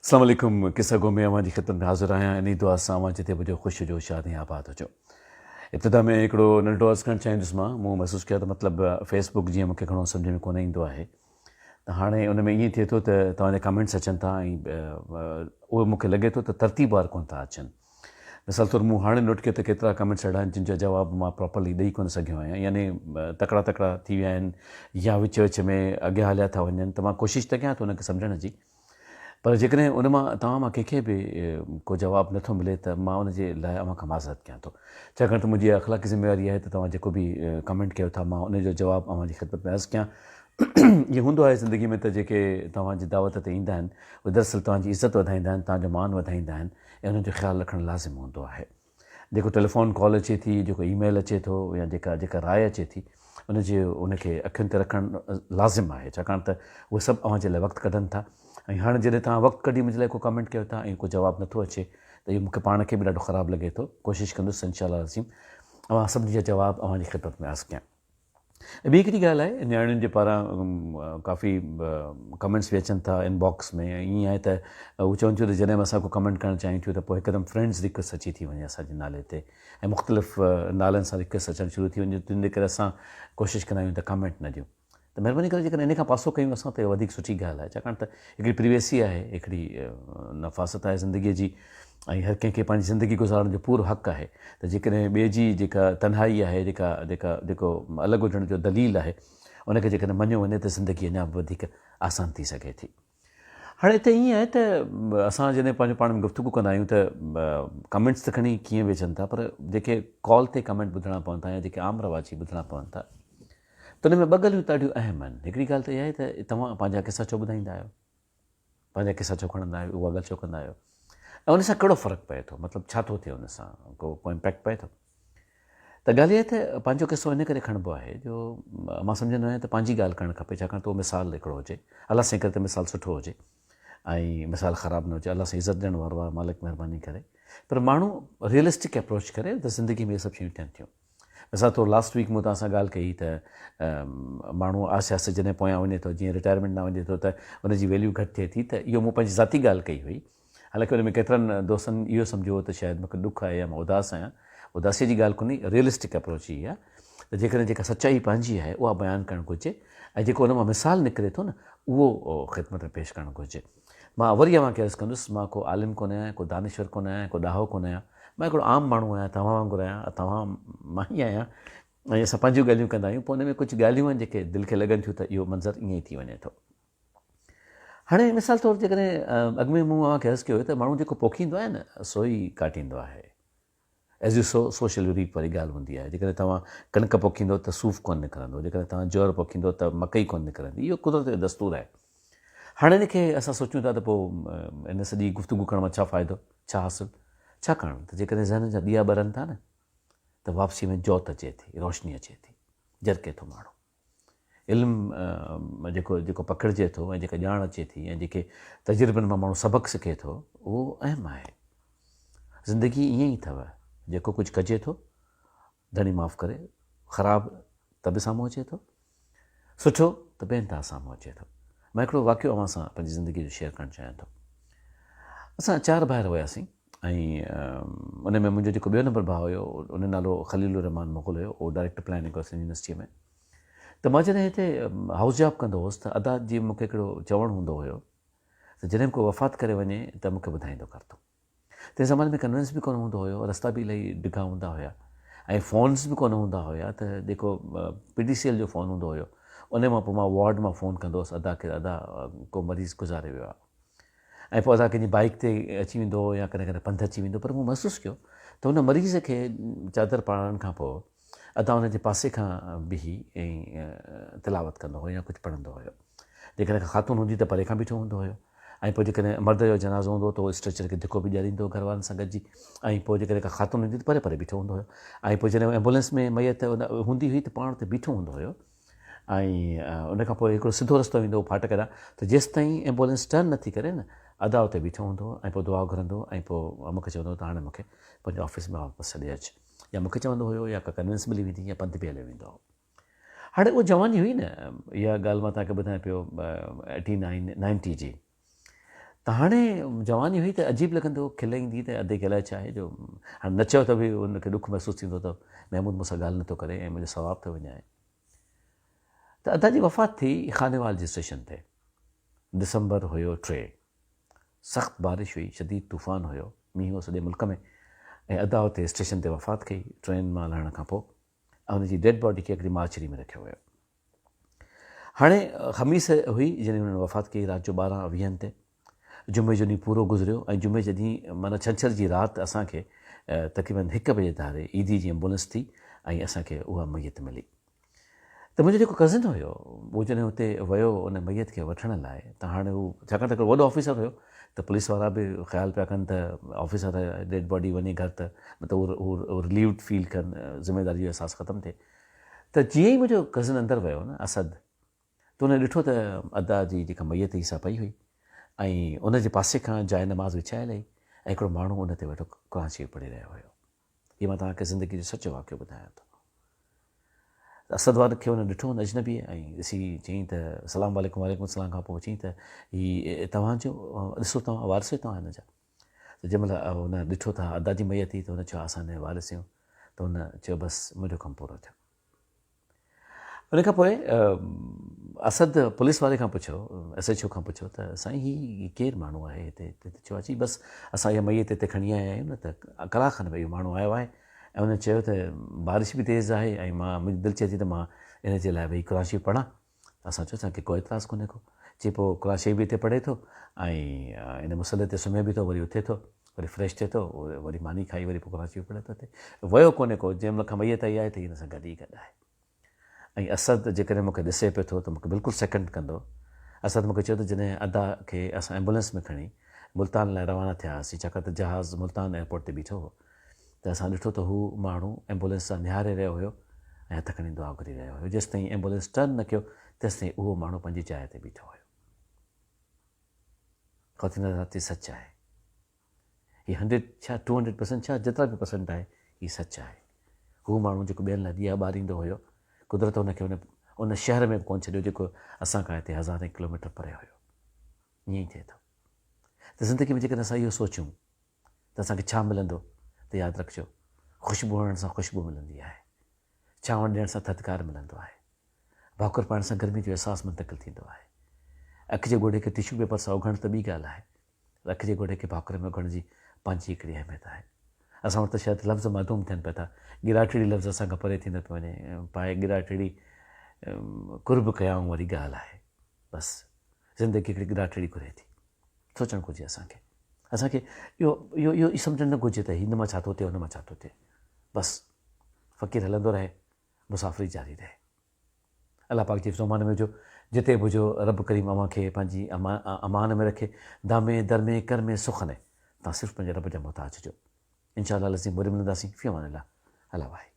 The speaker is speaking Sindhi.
اسلام عليڪم قصه گو ۾ اوهان جي خدمت ۾ حاضر آهيان انهي دعا سان اوهان جتي به هجو خوش هجو شاد ۽ آباد هجو ابتدا ۾ هڪڙو ننڍڙو عرض ڪرڻ چاهيندس مان مون محسوس ڪيو ته مطلب فيس بڪ جيئن مونکي گهڻو سمجهه ۾ ڪونه ايندو آهي ته هاڻي ان ۾ ائين ٿئي ٿو ته توهان جا ڪمينٽس اچن ٿا ۽ اهي مونکي لڳي ٿو ته ترتيب وار ڪونه ٿا اچن مثال طور مون هاڻي نوٽ ڪيو ته ڪيترا ڪمينٽس اهڙا آهن جن جا جواب مان پراپرلي ڏئي ڪونه سگهيو آهيان يعني تڪڙا تڪڙا ٿي ويا آهن يا وچ وچ ۾ اڳيان هليا ٿا وڃن ته مان ڪوشش ته ڪيان ٿو انهن کي سمجهڻ جي پر جيڪڏهن ان مان توهان مان ڪنهن کي به ڪو جواب نٿو ملي ته مان ان جي لاء اوهان کان معذرت ڪيان ٿو ڇاڪاڻ ته منهنجي اخلاقي ذميواري آهي ته توهان جيڪو به ڪمينٽ ڪيو ٿا مان ان جو جواب اوهان جي خدمت ۾ عرض ڪيان ائين هوندو آهي زندگي ۾ ته جيڪي توهان جي دعوت تي ايندا آهن اهي دراصل توهان جي عزت وڌائيندا آهن، توهان جو مان وڌائيندا آهن ۽ انهن جو خيال رکڻ لازم هوندو آهي. جيڪو ٽيليفون ڪال اچي ٿي، جيڪو اي ميل اچي ٿو يا جيڪا جيڪا راء اچي ٿي ان جي ان کي اکين تي رکڻ لازم آهي ڇاڪاڻ ته اهي سڀ اوهان جي لاء وقت ڪڍن ٿا ۽ هاڻي جڏهن توهان وقت ڪڍي منهنجي لاء ڪو ڪمينٽ ڪيو ٿا ۽ ڪو جواب نٿو اچي ته اهو مون کي پاڻ کي به ڏاڍو خراب لڳي ٿو. ڪوشش ڪندس انشاء الله العظيم اوهان سڀني جا جواب اوهان جي خدمت ۾ عرض ڪيان. ٻي هڪڙي ڳالهه آهي نياڻين جي پاران ڪافي ڪمينٽس به اچن ٿا ان باڪس ۾ ائين آهي ته هو چون ٿيون ته جڏهن به اسان ڪو ڪمينٽ ڪرڻ چاهيون ٿيون ته پوء هڪدم فرينڊز ريڪويسٽ اچي ٿي وڃي اسان جي نالي تي ۽ مختلف نالن سان ريڪويسٽ اچڻ شروع ٿي وڃي تن جي ڪري اسان ڪوشش ڪندا آهيون ته ڪمينٽ نه ڏيون ته مهرباني ڪري جيڪڏهن ان کان پاسو ڪيون اسان ته وڌيڪ سٺي ڳالهه آهي ڇاڪاڻ ته هڪڙي پريويسي آهي هڪڙي نفاست آهي زندگيء جي ۽ هر ڪنهن کي پنهنجي زندگي گذارڻ جو پورو حق آهي ته جيڪڏهن ٻئي جي جيڪا تنهائي آهي جيڪا جيڪا جيڪو الڳ هجڻ جو دليل آهي ان کي جيڪڏهن مڃيو وڃي ته زندگي اڃا به وڌيڪ آسان ٿي سگهي ٿي. هاڻي هتي ائين آهي ته اسان جڏهن پنهنجو پاڻ ۾ گفتگو ڪندا آهيون ته ڪمينٽس ته کڻي ڪيئن به اچن ٿا پر جيڪي ڪال تي ڪمينٽ ٻڌڻا پون ٿا يا جيڪي عام رواجي ٻڌڻا پون ٿا ته ان ۾ ٻه ڳالهيون ڏاڍيون اهم آهن هڪڙي ڳالهه ته اها آهي ته توهان پنهنجا قصا ڇو ٻڌائيندا آهيو پنهنجا قصا ڇو کڻندا آهيو اها ڳالهه ڇو ڪندا آهيو ۽ ان سان ڪهڙو فرق پئي ٿو مطلب ڇا ٿو ٿئي ان سان ڪو ڪو امپيڪٽ پئي ٿو ته ڳالهه اها آهي ته پنهنجو قصو ان ڪري کڻبو آهي جو مان سمجهندو آهيان ته پنهنجي ڳالهه ڪرڻ کپي ڇاڪاڻ ته اهو مثال هڪڙو هجي الله سائين ڪري ته مثال سٺو هجي ۽ مثال خراب نه هجي الله سائين عزت ڏيڻ وارو آهي مالڪ مهرباني ڪري پر ماڻهو ريئلسٽڪ اپروچ ڪري ته زندگي ۾ اهي سڀ شيون ٿين ٿيون مثال طور لاسٽ ويڪ مون توهان سان ڳالهه ڪئي ته ماڻهو آهستي آهستي جڏهن پويان وڃي ٿو جيئن رٽائرمينٽ ڏانهن وڃي ٿو ته ان جي ويليو گهٽ ٿئي ٿي ته اهو مون پنهنجي ذاتي ڳالهه ڪئي هئي حالانڪه ان ۾ ڪيترن دوستن اهو سمجهيو هو ته شايد مون کي ڏک آهي يا مان اداس آهيان. اداسيء جي ڳالهه ڪونهي، ريئلسٽڪ اپروچ هي آهي ته جيڪڏهن جيڪا سچائي پنهنجي آهي اها بيان ڪرڻ گهرجي ۽ جيڪو ان مان مثال نڪري ٿو نه اهو خدمت ۾ پيش ڪرڻ گهرجي. مان وري اوهان کي عرض ڪندس مان ڪو عالم ڪونه آهيان، ڪو دانشور ڪونه آهيان، ڪو ڏاهو ڪونه آهيان، مان هڪڙو عام ماڻهو آهيان، توهان وانگر آهيان، توهان مان ئي آهيان ۽ اسان پنهنجون ڳالهيون ڪندا آهيون، پوء ان ۾ ڪجهه ڳالهيون آهن جيڪي دل کي لڳن ٿيون ته اهو منظر ائين ئي ٿي وڃي ٿو. هاڻي مثال طور جيڪڏهن اڳ ۾ مون اوهان کي عرض ڪيو هيو ته ماڻهو جيڪو پوکيندو آهي نه سو ئي ڪاٽيندو آهي. As you sow so shall you reap واري ڳالهه هوندي آهي. جيڪڏهن توهان ڪڻڪ پوکيندو ته صوف ڪونه نڪرندو، جيڪڏهن توهان جوئر پوکيندو ته مڪئي ڪونه نڪرندي. اهو قدرت جو دستور آهي. هاڻي ان کي اسان سوچون ٿا ته پوء ان سڄي گفتگو ڪرڻ مان ڇا فائدو، ڇا حاصل؟ ڇاڪاڻ ته جيڪڏهن ذهن جا ڏيئا ٻرن ٿا نه ته واپسيء ۾ جوت اچي ٿي، روشني اچي ٿي، جرڪي ٿو ماڻهو. علم جيڪو جيڪو پکڙجي ٿو ۽ جيڪا ڄاڻ اچي ٿي ۽ جيڪي تجربن مان ماڻهو سبق سکي ٿو اهو اهم آهي. زندگي ائين ئي اٿو جيڪو ڪجهه ڪجي ٿو ڌڻي معاف ڪري خراب ته به سامهون اچي ٿو سٺو ته بي انتها سامهون اچي ٿو. مان هڪڙو واقعو اوهان سان پنهنجي زندگي جو شيئر ڪرڻ چاهيان ٿو. اسان چار ڀائر هياسين ۽ ان ۾ منهنجو جيڪو ٻيو نمبر ڀاء هيو ان جو نالو خليل الرحمان مغل هيو اهو ڊائريڪٽر پلاننگ هو سنڌ يونيورسٽيء ۾ ته مان جڏهن هتي هائوس جاب ڪندو هوس ته ادا جي مون کي هڪڙو چوڻ هوندو هيو ته جڏهن به ڪو وفات ڪري وڃي ته مون کي ٻڌائيندو ڪر تون. تنهن زماني ۾ ڪنوينس به ڪونه هوندو هيو، رستا به الاهي ڊگها هوندا هيا ۽ فونز به ڪونه هوندا هيا ته جيڪو پي ٽي سي ايل جو فون هوندو هيو ان مان پوء مان وارڊ مان فون ڪندو هوس ادا کي ادا ڪو مريض گذاري ويو آهي ۽ پوء ادا ڪنهن جي بائيڪ تي اچي ويندو هو يا ڪڏهن ڪڏهن پنڌ اچي ويندو پر مون محسوس ڪيو ته ان مريض کي چادر پارائڻ کان پوء ادا ان جي پاسي کان بيهي ۽ تلاوت ڪندو هو يا ڪجهه پڙهندو هيو. جيڪڏهن ڪا خاتون هوندي ته پري کان بيٺو هوندو هيو ۽ پوء جيڪڏهن مرد جو جنازو هوندو هو ته اهو اسٽريچر کي ڌڪو به ڏياريندو هو گهر وارن سان گڏجي ۽ پوء جيڪڏهن ڪا خاتون هوندي ته پري پري بيٺو هوندو هيو ۽ پوء جڏهن ايمبولينس ۾ ميت هوندي هئي ته پاڻ اتي بيٺو هوندو هيو ۽ ان کان پوء هڪڙو سڌو رستو ويندو هو ڦاٽڪ ڏانهن ته جيستائين ايمبولينس ٽرن نٿي ڪري نه ادا اتي بيٺو هوندو هو ۽ پوء دعا گهرندو هو ۽ پوء مون کي چوندو هو ته هاڻي مون کي پنهنجي آفيس ۾ واپس ڇڏي اچ. يا مون کي چوندو هيو يا ڪا ڪنوينس ملي ويندي يا پنڌ به هليو ويندو هو. هاڻي اها جواني هئي نه، اها ڳالهه مان توهان کي ٻڌايان پيو ايٽي نائن نائنٽي جي. ته هاڻي جواني هئي ته عجيب لڳندو هو، کل ايندي ته ادي کي الائي ڇا آهي جو هاڻي نه چئو ته به ان کي ڏک محسوس ٿيندو ته محمود مون سان ڳالهه نٿو ڪري ۽ منهنجو ثواب ٿو وڃائي. ته ادا جي وفات ٿي خانيوال جي اسٽيشن تي. ڊسمبر هيو 3. سخت بارش هئي، شديد طوفان هيو، مينهن هو سڄي ملڪ ۾ ۽ ادا اتي اسٽيشن تي وفات ڪئي ٽرين مان لهڻ کان پوء ۽ ان جي ڊيڊ باڊي کي هڪڙي مارچري ۾ رکيو ويو. هاڻي خميس هئي جڏهن هنن وفات ڪئي رات جو ٻارهن ويهن تي جمعي جو ڏينهن پورو گذريو ۽ جمعي جي ڏينهن معنيٰ ڇنڇر جي رات اسان کي تقريبن هڪ بجي ڌاري عيدي جي ايمبولنس ٿي ۽ اسان کي اها ميت ملي ته منهنجو جيڪو ڪزن هيو اهو جڏهن اتي ويو ان ميت کي وٺڻ لاء ته هاڻي هو ڇاڪاڻ ته هڪڙو وڏو آفيسر هيو ته پوليس وارا به خيال پيا ڪن ته آفيسر ڊيڊ باڊي وڃي گهر ته مطلب هو رليوڊ فيل ڪن ذميواري جو احساس ختم ٿئي ته جيئن ئي منهنجو ڪزن اندر ويو نه اسد ته ان ڏٺو ته ادا جي جيڪا ميت هئي سا پئي هئي ۽ ان جي پاسي کان جاء نماز وڇايل هئي ۽ هڪڙو ماڻهو ان تي ويٺو قرآن شريف پڙهي رهيو هيو. هي مان توهان کي زندگي جو سچو واقعو ٻڌايان ٿو. ته اسد وارن کي ان ڏٺو ان اجنبيء ۽ ڏسي چيائين ته السلام عليڪم وعليڪم السلام کان پوء چيائين ته هي توهان جو ڏسو توهان وارث آهيو توهان هن جا. ته جنهن مهل هن ڏٺو ته ادا جي ميت هئي ته هن چيو اسان هن جا وارث آهيون ته هن چيو بس منهنجو ڪم پورو ٿيو. ان کان پوء اسد پوليس واري کان پڇيو، ايس ايڇ او کان پڇيو ته سائين هي ڪير ماڻهو آهي هتي؟ ته چيو اچي بس اسان اها ميت هتي کڻي آيا آهيون نه ته ڪلاڪ کن ۾ اهو ماڻهو آيو آهي ۽ هن چيو ته بارش به تيز آهي ۽ مان منهنجي دل چئي ٿي ته مان ان جي لاء ويهي قرآن شريف پڙهان. اسان چيو اسان کي ڪو اعتراض ڪونهي ڪو. چي پوء قرآن شريف به هتي پڙهي ٿو ۽ ان مصلي تي سمهي به ٿو وري اٿي ٿو وري فريش ٿئي ٿو وري ماني کائي وري پوء قرآن شريف پڙهي ٿو اٿي ويو ڪونهي ڪو جنهن مهل کان ميت آئي آهي ته هي هن سان گڏ ئي گڏ آهي ۽ اسد جيڪڏهن مون کي ڏسي پيو ٿو ته مون کي بلڪل سيڪنڊ ڪندو. اسد مون کي چيو ته جڏهن ادا کي اسان ايمبولينس ۾ کڻي ملتان لاء روانا ٿيا هئاسين ڇاڪاڻ ته جهاز ملتان ايئرپورٽ تي بيٺو هو ته اسان ڏٺو ته هو ماڻهو ايمبولينس سان نهاري رهيو هيو ۽ هٿ کڻي دعا گهري رهيو هيو. جيستائين ايمبولينس ٽرن نه ڪيو تيستائين اهو ماڻهو پنهنجي جاء تي بيٺو هيو. خواتين حضرات هي سچ آهي. هي هنڊريڊ ڇا ٽو هنڊريڊ پرسنٽ ڇا جيترا به پرسنٽ آهي هي سچ آهي. هو ماڻهو جيڪو ٻين لاء ڏيئا ٻاريندو هيو قدرت هن کي ان شهر ۾ به ڪونه ڇڏيو جيڪو اسان کان هتي هزارين ڪلوميٽر پري هيو. ائين ئي ٿئي ٿو ته زندگي ۾ جيڪڏهن اسان اهو سوچيون ته اسان کي ڇا ملندو ته ياد رکجو خوشبو هڻڻ سان خوشبو ملندي آهي، ڇانو ڏيڻ سان ٿڌڪار ملندو آهي، ڀاڪر پائڻ سان گرمي جو احساس منتقل ٿيندو آهي. اک جي ڳوڙهي کي ٽشو پيپر سان اگهڻ ته ٻي ڳالهه آهي پر اک جي ڳوڙهي کي ڀاڪر ۾ اگهڻ جي پنهنجي هڪڙي اهميت آهي. اسان وٽ ته شايد لفظ معدوم ٿين پيا ٿا. ڳراٽڙي لفظ اسان کان پري ٿيندو پيو وڃي. پائي ڳراٽڙي قرب ڪيائون واري ڳالهه آهي. بس زندگي هڪڙي ڳراٽڙي گهري ٿي. سوچڻ گهرجي اسان کي. اسان کي اهو اهو اهو سمجهڻ نه گهرجي ته هن مان ڇا ٿو ٿئي هن مان ڇا ٿو ٿئي. بس فقير هلندو رهي، مسافري جاري رهي. الله پاڪ جي حفظ و امان ۾ هجو. جتي به هجو رب ڪريم اوهان کي پنهنجي امان ۾ رکي. دامي درمي ڪرمي سخني تان صرف پنهنجي رب جا محتاج هجو. انشاء الله العظيم وري ملنداسين. في امان الله. الله واهي.